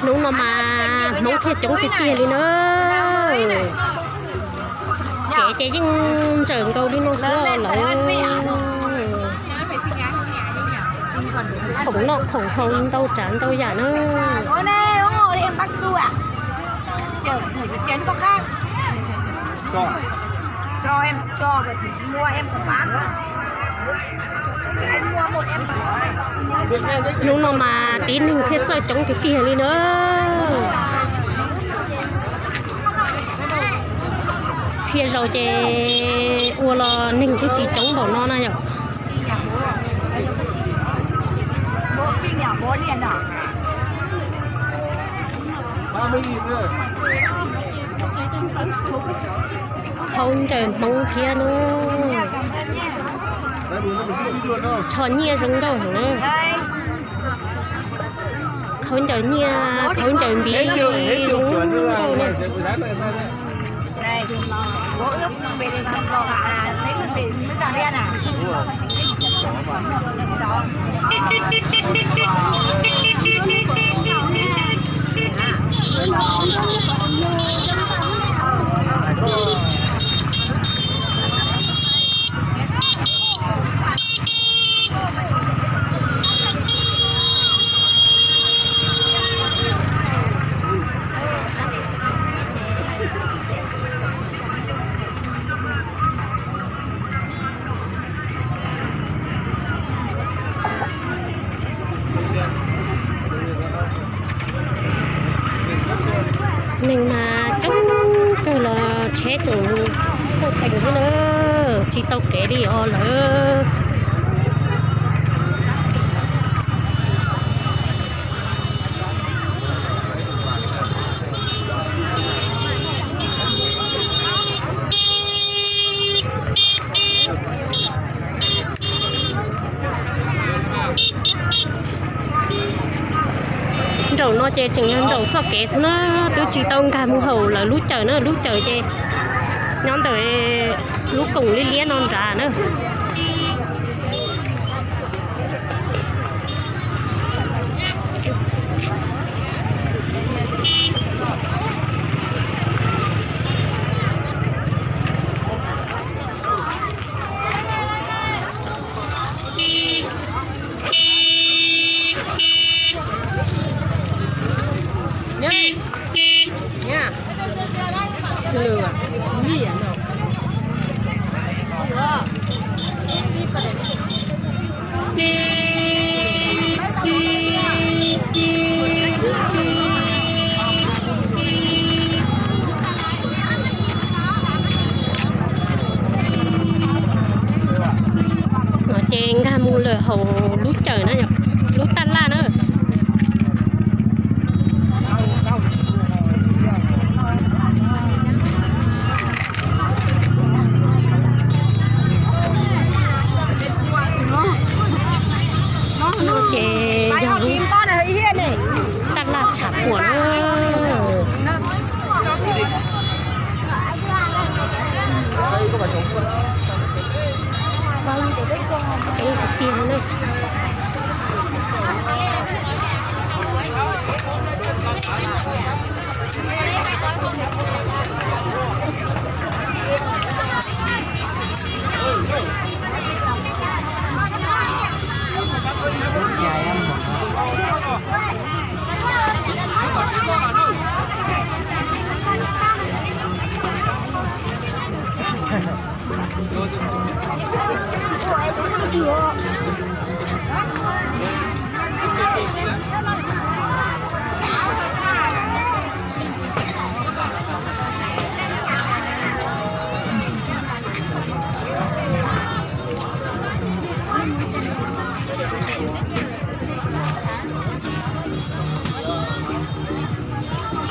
Hnub no mas Hmoob thiaj coob tiag tiag li na. Kev ces yeej ntsawm nkaus li no xwb lawm. Khoom noj khoom haus ntau tsav ntau yam na. Hnub no mas tib neeg thiaj txawj coob tiag tiag li na. Txhia zaus ces ua los neeg twb tsis coob npaum no na yom. Khaub ncaws Hmoob thiab na. Tsho nyiaj zoo nkauj heev na. Khaub ncaws nyiaj, khaub ncaws npiv zoo nkauj na. Neeg mas coob kawg los tsheb tseem tuaj teem thiab na, tsis tau kev li os lawm. Nraum no ces tseem yog nraum txoj kev xwb na, twb tsis tau nkag mus hauv lawv lub cawm na, lub cawm ces nyob ntawm lub koom liab liab no nrad na. No ces nkag mus lawm hauv lub cawm na, lub taj laj na. Ces yog lub taj laj tshav puam na. Coob tiag tiag na.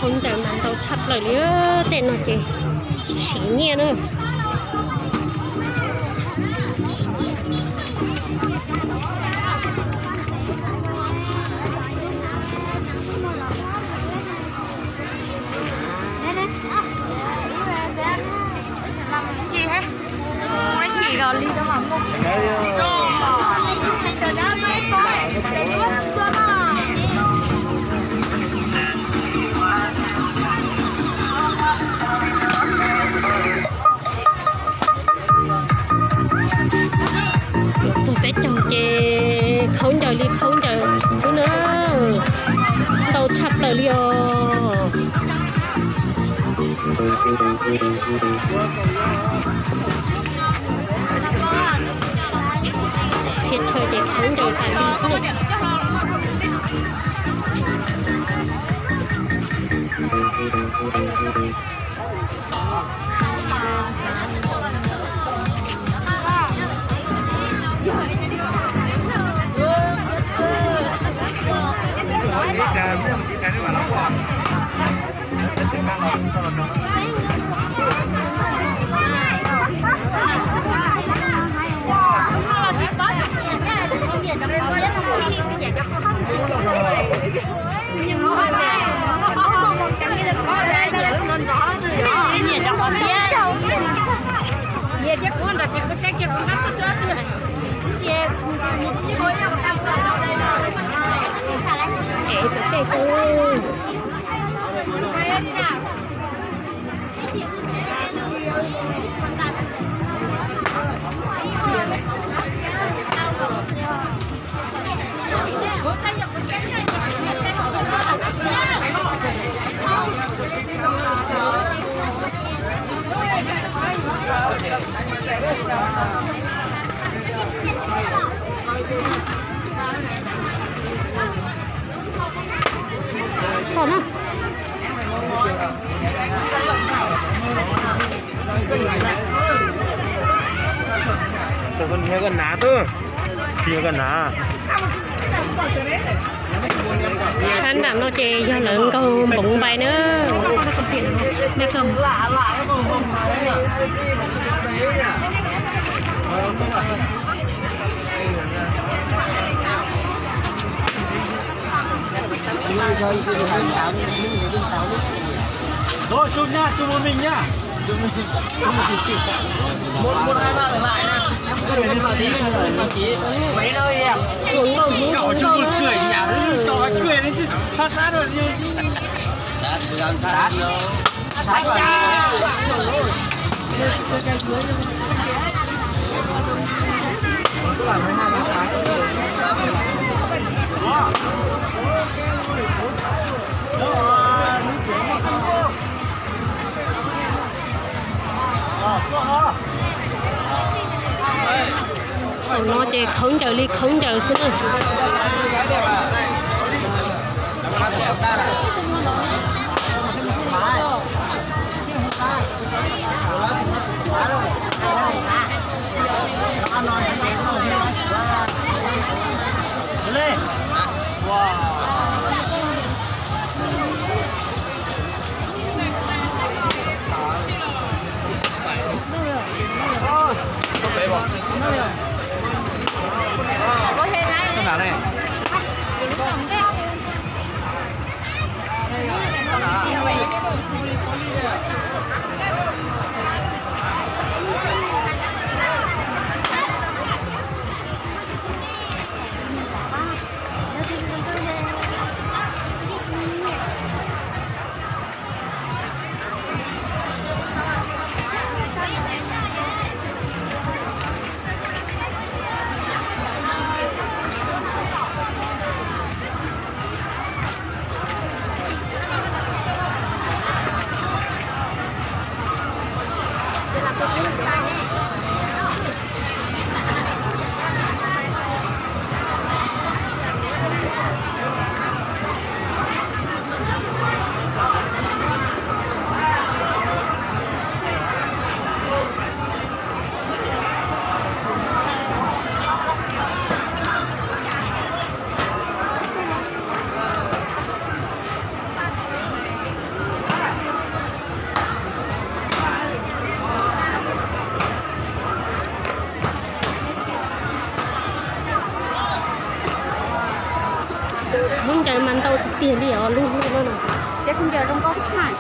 Khaub ncaws mas ntau tshaj plaws li, tej no ces siv nyiaj na. Tawm li os. Txhia chaw ces khaub ncaws tas li xwb. Nyiam cov qhov tiab. Nyiam ces kuv nrog ces kuv saib ces kuv nqa tuaj tso. Ces kuv tej kuv. Tus koj niag koj hnav xwb, niag koj hnav. Sab nram no ces yog lawv nkaug npoov npai na. Thaum no ces khaub ncaws li khaub ncaws xwb na. Khaub ncaws mas ntau tiag tiag li os, lub lub no. Ces khaub ncaws zoo nkauj tshaj.